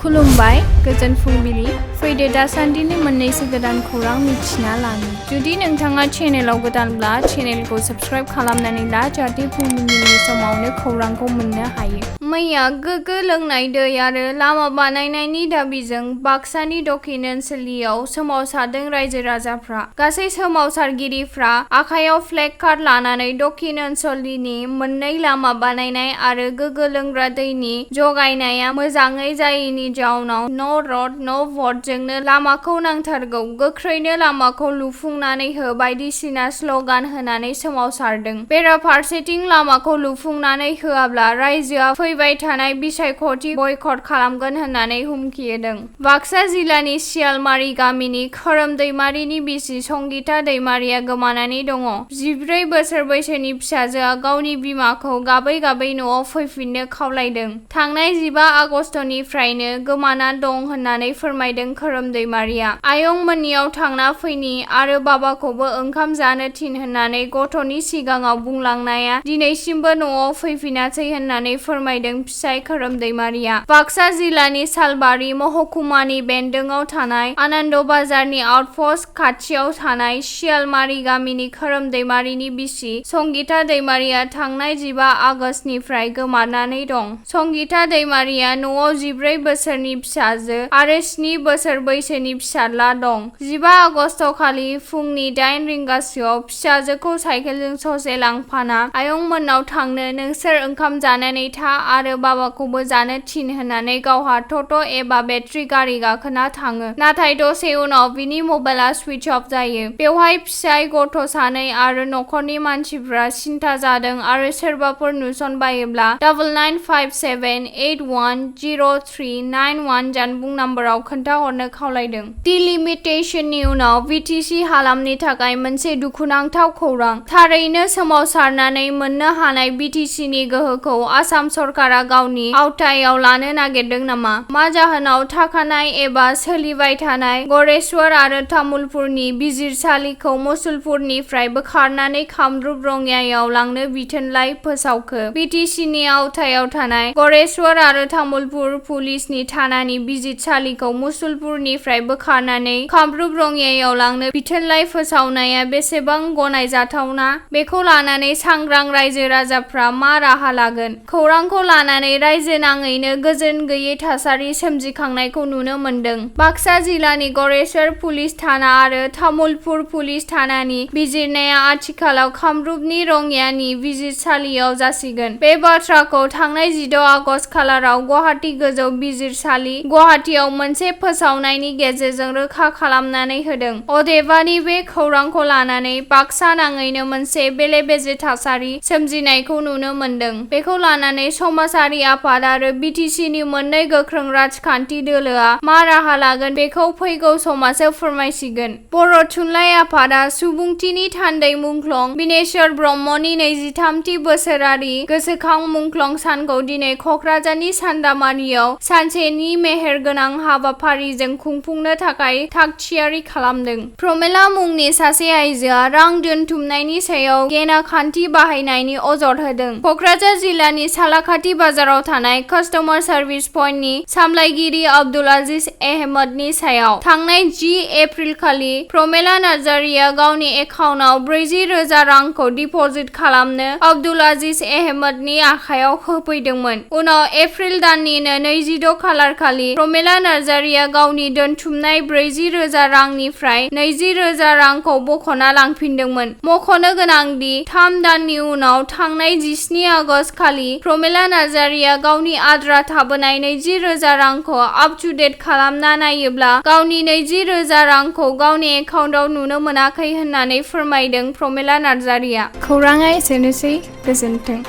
खुलुमबाय गोजोन फुंबिलि फैदो दासान्दिनि मोननैसो गोदान खौरां मिथिना लानो जुदि नोंथाङा चेनेलाव गोदानब्ला चेनेलखौ साबस्क्राइब खालामनानै ला जाहाथे फुंबिलिनि समावनो खौरांखौ मोननो हायो। मैया गोग्गो लोंनाय दै आरो लामा बानायनायनि दाबिजों बाक्सानि दक्षिण ओनसोलनियाव सोमावसारदों रायजो राजाफ्रा। गासै सोमावसारगिरिफ्रा आखायाव फ्लेग कार्ड लानानै दक्षिण ओनसोलनि मोननै लामा बानायनाय आरो गोग्गो लोंग्रा दैनि जगायनाया मोजाङै जायैनि जाउनाव न' रड न' भट जोंनो लामाखौ नांथारगौ, गोख्रैनो लामाखौ लुफुंनानै हो बायदिसिना स्लगान होनानै सोमावसारदों। बेराफारसेथिं लामाखौ लुफुंनानै होआब्ला रायजोआ फैबाय थानाय बिसायख'थि बयकट खालामगोन होननानै हुमखि होदों। बाक्सा जिल्लानि सियालमारि गामिनि खोरोम दैमारिनि बिसि संगिता दैमारिया गोमानानै दङ। 14 बोसोर बैसोनि फिसाजोआ गावनि बिमाखौ गाबै गाबै न'आव फैफिननो खावलायदों। थांनाय 15 आगस्टनिफ्रायनो गोमाना दं होननानै फोरमायदों खोरोम दैमारिया। आयं मोननियाव थांना फैनि आरो बाबाखौबो ओंखाम जानो थिन होननानै गथ'नि सिगाङाव बुंलांनाया दिनैसिमबो न'आव फैफिनासै होननानै फोरमायदों फिसाइ खोरोम दैमारिया। बाक्सा जिल्लानि सालबारि महकुमानि बेन्दोंआव थानाय आनन्द बाजारनि आउटपस्ट खाथियाव थानाय सियालमारि गामिनि खोरोम दैमारिनि बिसि संगिता दैमारिया थांनाय 15 आगस्टनिफ्राय गोमानानै दं। संगिता दैमारिया न'आव 14 बोसोरनि फिसाजो आरो 7 बोसोर बैसोनि फिसाज्ला दं। 15 आगस्ट खालि फुंनि 8 रिंगासोआव फिसाजोखौ साइकेलजों ससे लांफाना आयं मोननाव थांनो नोंसोर ओंखाम जानानै था आरो बाबाखौबो जानो थिन होननानै गावहा टट' एबा बेटारि गारि गाखोना थाङो। नाथाय दसे उनाव बिनि मबाइला सुइच अफ जायो। बेवहाय फिसाय गथ' सानै आरो नखरनि मानसिफ्रा सिन्था जादों आरो सोरबाफोर नुसनबायोब्ला 9957810391 जानबुं नाम्बाराव खोन्थाहरनो खावलायदों। डिलिमिटेशननि उनाव बिटिसि हालामनि थाखाय मोनसे दुखुनांथाव खौरां। थारैनो सोमावसारनानै मोननो हानाय बिटिसिनि गोहोखौ आसाम सरकारा गावनि आवथायाव लानो नागिरदों नामा? मा जाहोनाव थाखानाय एबा सोलिबाय थानाय गरेस्वर आरो तामुलपुरनि बिजिरसालिखौ मुसलपुरनिफ्राय बोखारनानै कामरुप रङियायाव लांनो बिथोनलाइ फोसावखो? बिटिसिनि आवथायाव थानाय गरेस्वर आरो तामुलपुर पुलिसनि थानानि बिजिरसालिखौ मुसलपुरनिफ्राय बोखारनानै कामरुप रङियायाव लांनो बिथोनलाइ फोसावनाया बेसेबां गनायजाथावना? बेखौ लानानै सांग्रां रायजो राजाफ्रा मा राहा लागोन? खौरांखौ लानानै रायजो नाङैनो गोजोन गैयै थासारि सोमजिखांनायखौ नुनो मोन्दों। बाक्सा जिल्लानि गरेस्वर पुलिस थाना आरो तामुलपुर पुलिस थानानि बिजिरनाया आथिखालाव कामरुपनि रङियानि बिजिरसालियाव जासिगोन। बे बाथ्राखौ थांनाय 16 आगस्ट खालाराव गुवाहाटी गोजौ बिजिरसालि गुवाहाटीआव मोनसे फोसावनायनि गेजेरजों रोखा खालामनानै होदों। अदेबानि बे खौरांखौ लानानै बाक्सा नाङैनो मोनसे बेले-बेजे थासारि सोमजिनायखौ नुनो मोन्दों। बेखौ लानानै समाजारि आफाद आरो बिटिसिनि मोननै गोख्रों राजखान्थि दोलोआ मा राहा लागोन बेखौ फैगौ समासो फोरमायसिगोन। बर' थुनलाइ आफादआ सुबुंथिनि थान्दै मुंख्लं बिनेश्वर ब्रह्मनि 23थि बोसोरारि गोसोखां मुंख्लं सानखौ दिनै कक्राझारनि सान्दामारियाव सानसेनि मेहेरगोनां हाबाफारिजों खुंफुंनो थाखाय थागथियारि खालामदों। प्रमेला मुंनि सासे आइजोआ रां दोनथुमनायनि सायाव गेना खान्थि बाहायनायनि अजद होदों। कक्राझार जिल्लानि सालाकाथि बाजाराव थानाय कास्टमार सार्भिस पइन्टनि सामलायगिरि आब्दुल आजिज अहमदनि सायाव थांनाय 10 एप्रिल खालि प्रमेला नार्जारिया गावनि एकाउन्टआव 40,000 रांखौ डिप'जिट खालामनो आब्दुल आजिज अहमदनि आखायाव होफैदोंमोन। उनाव एप्रिल दाननिनो 26 खालार खालि प्रमेला नार्जारिया गावनि दोनथुमनाय 40,000 रांनिफ्राय 20,000 रांखौ बख'ना लांफिनदोंमोन। मख'नो गोनांदि 3 दाननि उनाव थांनाय 17 आगस्ट खालि प्रमेला नार्जारिया गावनि आद्रा थाबोनाय 20,000 रांखौ आप टु डेट खालामना नायोब्ला गावनि 20,000 रांखौ गावनि एकाउन्टआव नुनो मोनाखै होननानै फोरमायदों प्रमेला नार्जारिया। खौराङा एसेनोसै, गोजोन्थों।